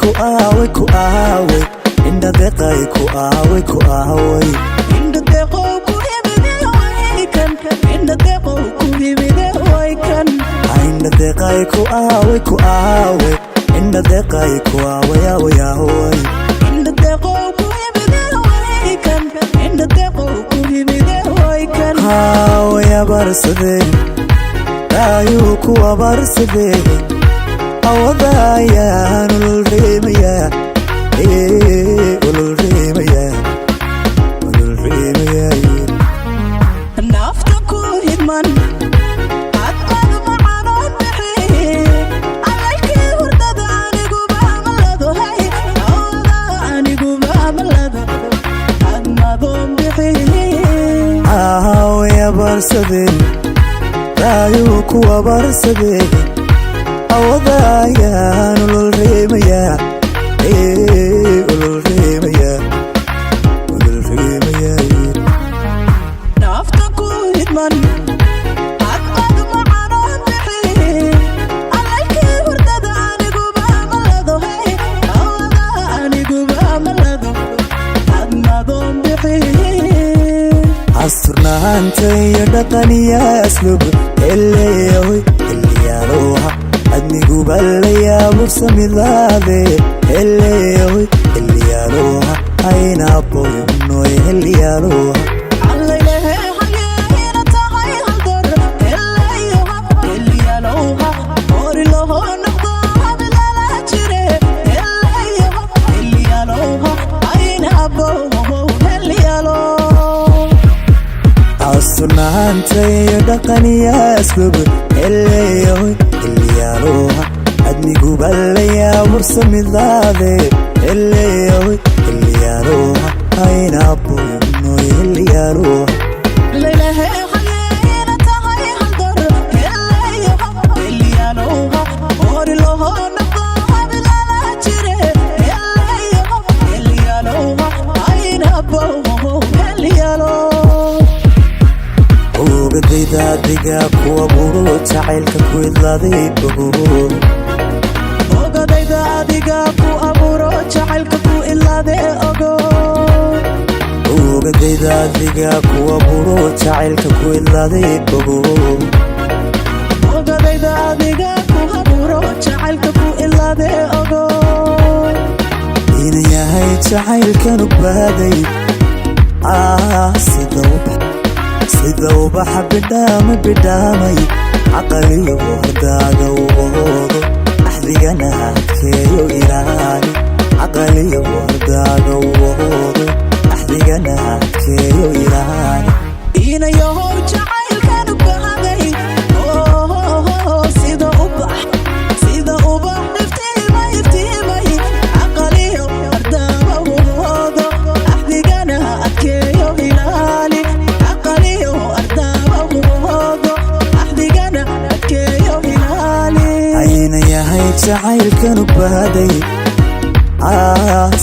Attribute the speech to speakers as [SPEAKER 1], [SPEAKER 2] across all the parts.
[SPEAKER 1] Ku aaway, ku aaway, indhadeeqay? Ku aaway, ku aaway?
[SPEAKER 2] Indhadeeqow ku yimide waykan, indhadeeqow ku yimide waykan.
[SPEAKER 1] Indhadeeqay, ku aaway, ku aaway, indhadeeqay? Ku aaway, aaway, aaway?
[SPEAKER 2] Indhadeeqow ku yimide waykan, indhadeeqow ku yimide waykan.
[SPEAKER 1] Haaway abaarsadeen, raayuu ku abaarsadeen, awadayaan ululriimaya, ululriimaya, ululriimaya.
[SPEAKER 2] Nafta ku hidman hadmad macanoon bixi, alaykii hurdada aniguba malado, hay awada aniguba malado, hadmadoon bixi.
[SPEAKER 1] Haaway abaarsadeen, raayuu ku abaarsadeen, awadayaan ululriimaya, ululriimaya, ululriimaya.
[SPEAKER 2] Nafta ku hidman hadmad macanoon bixi, alaykii hurdada aniguba malado, hay awada aniguba malado, hadmadoon bixi.
[SPEAKER 1] Asturnaanta iyo dhaqan iyo aslub heleyahoy heliyaaluha, adniguba la yaabursamidaade, heleyahoy heliyaaluha, aynaboynoy heliyaaluha.
[SPEAKER 2] Allaylehe hayeena tahay haldor, helayoha heliyalowha, horiloho noqdo habilala jire, helayoha heliyalowha, aynaboho heliyalo.
[SPEAKER 1] Asturnaanta iyo dhaqan iyo aslub heleyahoy heliyaaluha, adniguba la yaabursamidaade, heleyahoy heliyaaluha, aynaboynoy heliyaaluha.
[SPEAKER 2] Allaylehe hayeena tahay haldor, helayoha heliyalowha, horiloho noqdo habilala jire, helayoha heliyalowha, aynaboho heliyalo.
[SPEAKER 1] Ogadayda adiga ku abuuro, jacaylka ku idlaaday ogo.
[SPEAKER 2] Ogadayda adiga ku abuuro, jacaylka ku ilaade ogo.
[SPEAKER 1] Ogadayda adiga ku abuuro, jacaylka ku idlaaday ogo.
[SPEAKER 2] Ogadayda adiga ku abuuro, jacaylka ku ilaade ogo.
[SPEAKER 1] Ina yahay jacaylkan ugbaaday, sida ubax, sida ubaxa bidhaamay, bidhaamay, caqaliyo hordaaga uboodo, axdigana adkeeyo ilaali, caqaliyo hordaaga uboodo, axdigana adkeeyo ilaali.
[SPEAKER 2] Inayahow jacaylkan ugbahaday, sida ubax, sida ubax iftiimay, iftiimay, caqaliyo ardaaba hoodo, axdigana adkeeyo ilaali, caqaliyo ardaaba hoodo, axdigana adkeeyo ilaali.
[SPEAKER 1] Ayna yahay jacaylkan ugbaaday,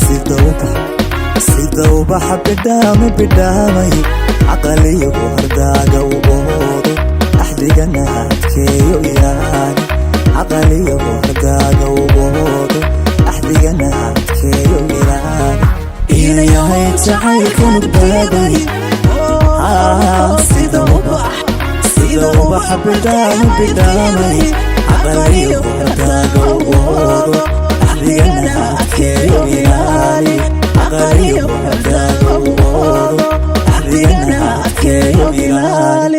[SPEAKER 1] sida ubax, sida ubaxa bidhaamay, bidhaamay, caqaliyo hordaaga uboodo, axdigana adkeeyo ilaali, caqaliyo hordaaga uboodo, axdigana adkeeyo ilaali. Ina yahay jacaylkan ugbaaday, sida ubax, sida ubaxa bidhaamay, bidhaamay, caqaliyo hordaaga uboodo, axdigana adkeeyo ilaali, caqaliyo hordaaga uboodo, axdigana adkeeyo ilaali.